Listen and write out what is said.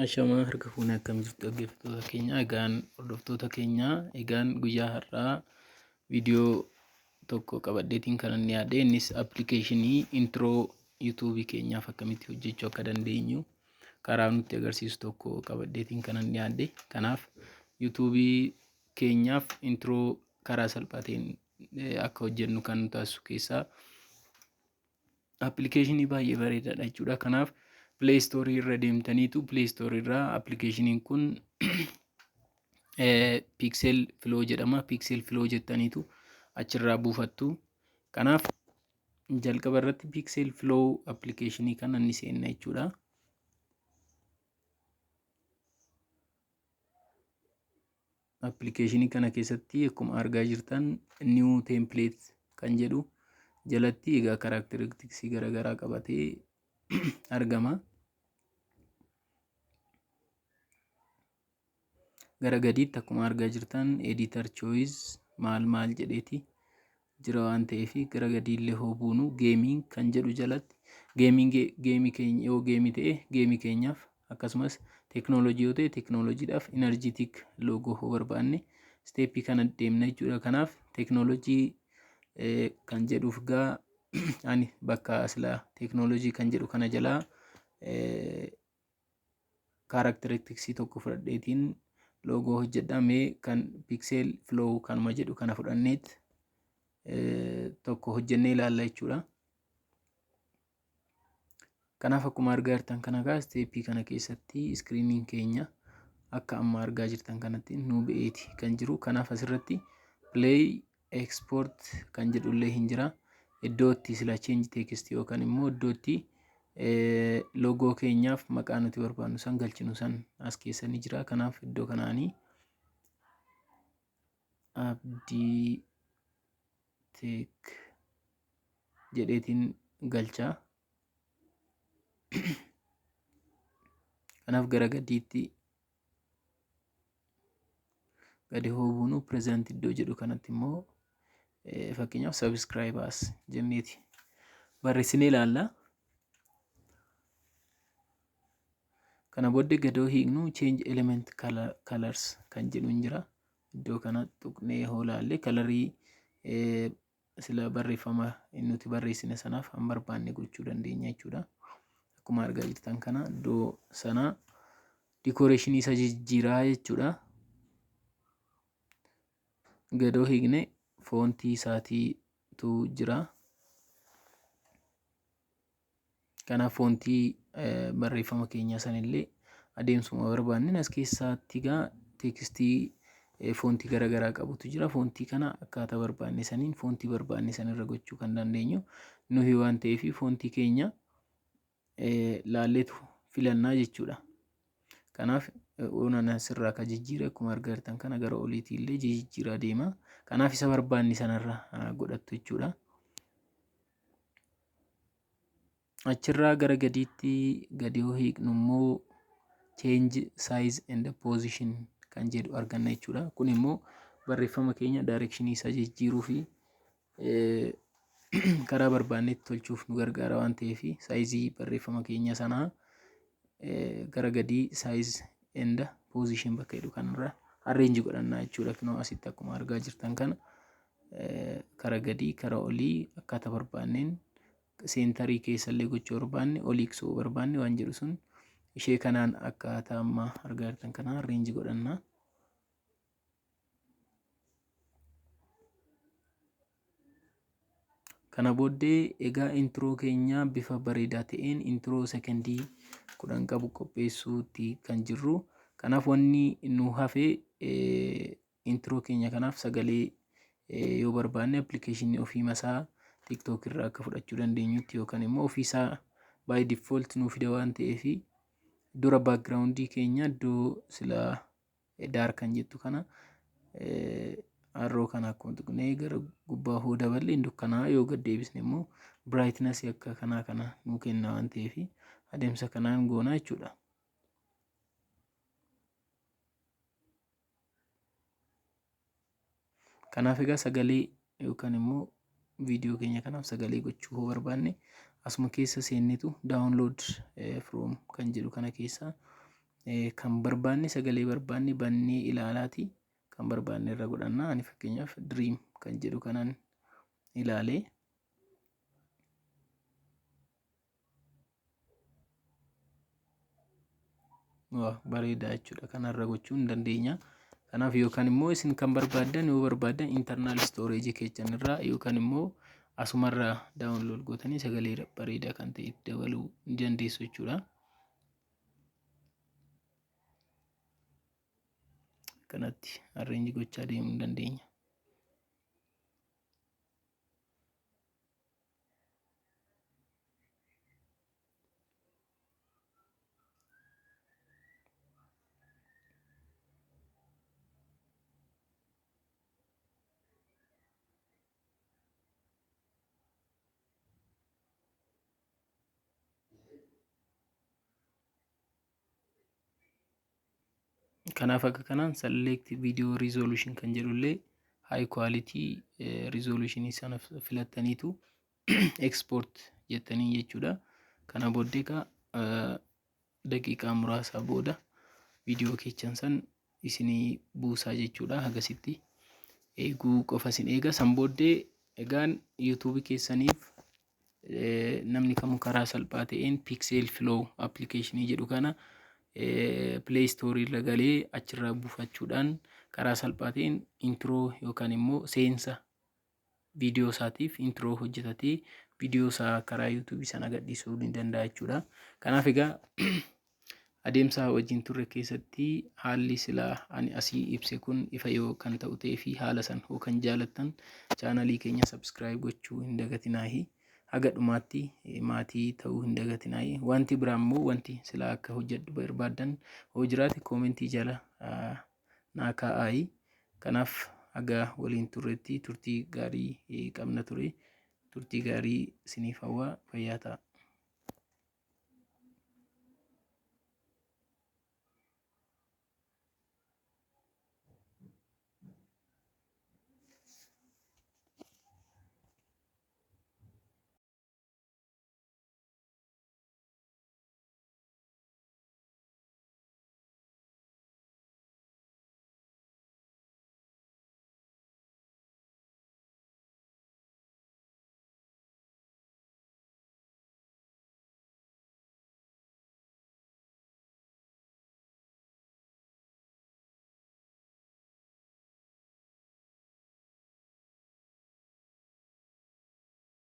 Ashamaa harka fuunee akkam jirtu dhaggeeffattoota keenya, egaan hordoftoota keenya, egaan guyyaa har'aa viidiyoo tokko qabadheetiin kan inni yaadde, innis appilikeeshinii introo yuutuubii keenyaaf akkamitti hojjechuu akka dandeenyu karaa nutti agarsiisu tokko qabadheetiin kan inni yaadde. Kanaaf yuutuubii keenyaaf introo karaa salphaa ta'een akka hojjennu kan nu taasisu keessaa appilikeeshinii baay'ee bareedaadha jechuudha. Kanaaf Play Store irra deemtaniitu Play Store irraa appilikeeshiniin kun Pixel Flow jedhama. Pixel Flow jettaniitu achirraa buufattu. Kanaaf jalqaba irratti Pixel Flow appilikeeshinii kana ni seenna jechuudha. Appilikeeshinii kana keessatti akkuma argaa jirtan new template kan jedhu jalatti egaa karakteristiksii garaagaraa qabatee argama. Gara gadiitti akkuma argaa jirtan editor choice maal maal jedheeti jira waan ta'eef, gara gadiillee hoo buunu geemiin kan jedhu jalatti geemiin geemii keenya yoo geemii ta'e geemii keenyaaf, akkasumas teeknooloojii yoo ta'e teeknooloojiidhaaf, enerjiitik loogoo hoo barbaanne isteeppii kana deemna jechuudha. Kanaaf teeknooloojii kan jedhuuf gaa ani bakka sila teeknooloojii kan jedhu kana jalaa karakteristiksii tokko fudhadheetiin loogoo hojjedha. Mee kan Pixel Flow kanuma jedhu kana fudhanneet tokko hojjennee ilaalla jechuudha. Kanaaf akkuma argaa jirtan kana gaa isteeppii kana keessatti iskiriiniin keenya akka amma argaa jirtan kanatti nuu ba'eeti kan jiru. Kanaaf asirratti play export kan jedhullee hin jira. Iddoo itti sila change text yookaan immoo iddoo itti loogoo keenyaaf maqaa nuti barbaannu san galchinu san as keessa ni jira. Kanaaf iddoo kanaanii Abdii Tech jedheetiin galcha. Kanaaf gara gadiitti gadi hoo buunu present iddoo jedhu kanatti immoo fakkeenyaaf subscribe us jenneeti barreessinee ilaalla. Kana booddee gadoo hiiknu change element colors kan jedhu hin jira. Iddoo kana tuqnee hoo ilaalle kalarii sila barreeffama nuti barreessine sanaaf han barbaanne gochuu dandeenya jechuudha. Akkuma argaa jirtan kana iddoo sana dikooreeshinii isa jijjiiraa jechuudha. Gadoo hiikne foontii isaatiitu jira. Kanaaf foontii barreeffama keenyaa sanillee adeemsuma barbaanneen as keessaatti egaa teekstii foontii garaagaraa qabutu jira. Foontii kana akkaataa barbaanne saniin foontii barbaanne sanirra gochuu kan dandeenyu nuyi waan ta'eef foontii keenya laalleetu filannaa jechuudha. Kanaaf oonan asirraa akka jijjiire akkuma argaa jirtan kana gara oliitii illee jijjiiraa deema. Kanaaf isa barbaanne sanarra godhattu jechuudha. Achirraa gara gadiitti gadi yoo hiiknu immoo change size and position kan jedhu arganna jechuudha. Kun immoo barreeffama keenya direction isaa jijjiiruu fi karaa barbaannetti tolchuuf nu gargaara waan ta'eef saayizii barreeffama keenya sanaa gara gadii size and position bakka jedhu kanarra arrange godhanna jechuudha. Kunoo asitti akkuma argaa jirtan kana kara gadii kara olii akkaataa barbaanneen seentarii keessallee gochuu barbaanne, olii iksuu barbaanne waan jedhu sun ishee kanaan akkaataa amma argaa jirtan kanaan arrange godhanna. Kana booddee egaa introo keenya bifa bareedaa ta'een introo sekondii 10 qabu qopheessuutti kan jirru. Kanaaf wanni nu hafe introo keenya kanaaf sagalee yoo barbaanne appilikeeshinii ofii masaa TikTok irraa akka fudhachuu dandeenyutti yookaan immoo ofiisaa by default nuu fida waan ta'eef, dura background keenya iddoo silaa daar kan jettu kana arroo kana akkuma tuqnee gara gubbaa hoo daballe hin dukkanaa, yoo gad deebisne immoo brightness akka kanaa kana nuu kenna waan ta'eef adeemsa kanaan goonaa jechuudha. Kanaaf egaa sagalee yookaan immoo viidiyoo keenya kanaaf sagalee gochuu hoo barbaanne asuma keessa seennetu download from kan jedhu kana keessa Kan barbaanne sagalee barbaanne bannee ilaalaati kan barbaanne irra godhanna. Ani fakkeenyaaf Dream kan jedhu kanan ilaalee. Bareedaa jechuudha. Kanarra gochuu hin dandeenya. Kanaaf yookaan immoo isin kan barbaaddan yoo barbaaddan internal storage keessan irraa yookaan immoo asumarraa download gootanii sagalee bareedaa kan ta'e itti dabaluu ni dandeessu jechuudha. Kanatti arrange gochaa deemuu ni dandeenya. Kanaaf akka kanaan select video resolution kan jedhullee high quality resolution sana filattaniitu export jettanii jechuudha. Kana booddee egaa daqiiqaa muraasa booda viidiyoo keessan san isinii buusaa jechuudha. Hagasitti eeguu qofa isin eega. San booddee egaan YouTube keessaniif namni kamuu karaa salphaa ta'een Pixel Flow application jedhu kana Play Store irra galee achirraa buufachuudhaan karaa salphaa ta'een intro yookaan immoo seensa viidiyoo isaatiif intro hojjetatee viidiyoo isaa karaa YouTube sana gadhiisuu ni danda'a jechuudha. Kanaaf egaa adeemsa wajjin turre keessatti haalli silaa ani asii ibse kun ifa yoo kan ta'u ta'ee fi haala san hoo kan jaalattan chaanalii keenya subscribe gochuu hin dagatinaahi. Haga dhumaatti maatii ta'uu hin dagatinaahi. Wanti biraa immoo wanti silaa akka hojjedhu barbaaddan hoo jiraate koomentii jala naa kaa'aayi. Kanaaf haga waliin turretti turtii gaarii qabna ture. Turtii gaarii isiniif hawwa, fayyaa ta'a.